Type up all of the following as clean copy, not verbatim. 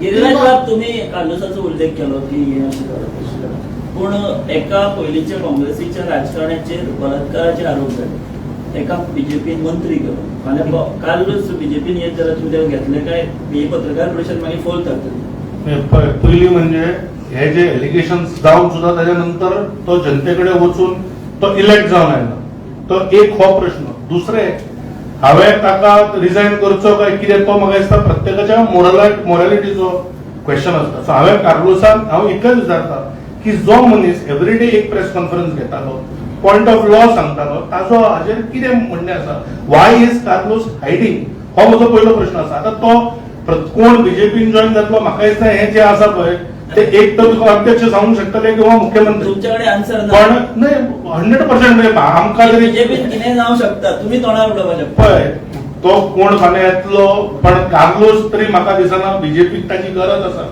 गिरिराज बाब, तुम्ही कार्लुसाचो उल्लेख केलो की हे अशें जालें, तशें जालें. पूण एका पयलींच्या काँग्रेसीच्या राजकारण्याचेर बलात्काराचे आरोप जाले, एका बीजेपीन मंत्री केलो. फाल्यां कार्लूस बीजेपीन येत जाल्यार तुमी तेका घेतले काय ही पत्रकार परिशद मागीर फोल थारतली? पयली म्हणजे हे जे एलिगेशन जावन सुद्धा त्याच्या नंतर तो जनतेकडे वचून तो इलेक्ट जावन आयला, तो एक हो प्रश्न. दुसरे, हांवें ताका रिजायन करचो काय कितें, तो म्हाका दिसता प्रत्येकाच्या मोरॅलिटीचो क्वेश्चन आसता. सो हांवें कार्लुसाक हांव इतलेंच विचारता की जो मनीस एवरी डे एक प्रेस कॉन्फरन्स घेतालो, पॉयंट ऑफ लॉ सांगतालो, ताजो हाजेर कितें म्हणणें आसा? Why is Carlos hiding? हो म्हजो पयलो प्रश्न आसा. आतां तो कोण बीजेपीन जॉईन जातलो, म्हाका दिसता हें जें आसा पळय, ते एक तर तुका अध्यक्ष सांगूंक शकतले किंवा मुख्यमंत्री. तुमच्याकडे आन्सर ना? पण नाही, 100% म्हणजे आमकां तरी बीजेपीन कितें जावं शकता, तुम्ही तोंडार उलोवपाक शकता. पळय, तो कोण फाल्यां येतलो, पण कार्लोस तरी म्हाका दिसना बीजेपीक ताची गरज आसा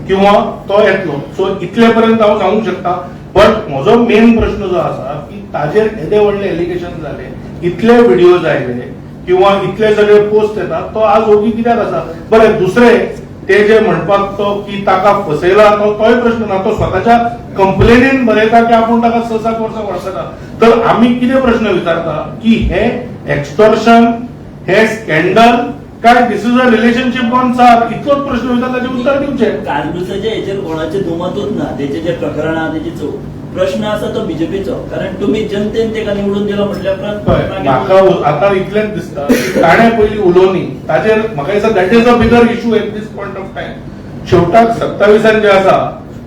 किंवा तो येतलो. सो इतले पर्यंत हांव सांगूंक शकता. बट म्हजो मेन प्रश्न जो आसा की ताजेर येदे व्हडले एलिगेशन जाले, इतले व्हिडिओज आयले किंवा इतले सगळे पोस्ट येतात, तो आज ओगी कित्याक आसा? बरें, दुसरे ते जे म्हणपाक तो की ताका फसयला, तो तोय प्रश्न ना. तो स्वताच्या कंप्लेनीन बरयता की आपूण ताका 6-7 वर्सां वळखता. तर आमी कितें प्रश्न विचारता की हे एक्स्टॉर्शन, हे स्कॅन्डल काय this is a relationship gone sour? इतलोच प्रश्न विचारता, ताचें उत्तर दिवचें. कार्लुसाच्या हेचेर कोणाचें दुमतूच ना. तेचे जे प्रकरण आहा तेची चव प्रश्न आसा तो बीजेपीचो, कारण तुम्ही जनतेन तेका निवडून दिलो म्हटल्या उपरांत पळय, मागीर म्हाका आता इतलेंच दिसता की ताणें पयलीं उलोवनी ताचेर म्हाका दिसता that is a bigger issue at this point of time. शेवटाक 27 जे आसा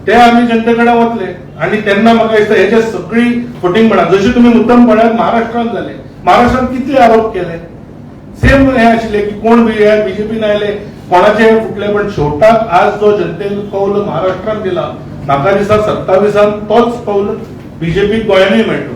ते आमी जनते कडेन वतले आनी तेन्ना म्हाका दिसता हेचे सगळी फटींगपणा, जशी तुमी मुद्दम पळयात, महाराष्ट्रात जाले, महाराष्ट्रात कितले आरोप केले, सेम हे आशिल्ले की कोण बीजेपीन आयले, कोणाचे फुटले, पण शेवटाक आज जो जनतेन कौल महाराष्ट्रात दिला, म्हाका दिसता 27 तोच कौल बीजेपीक गोंयानूय मेळटलो.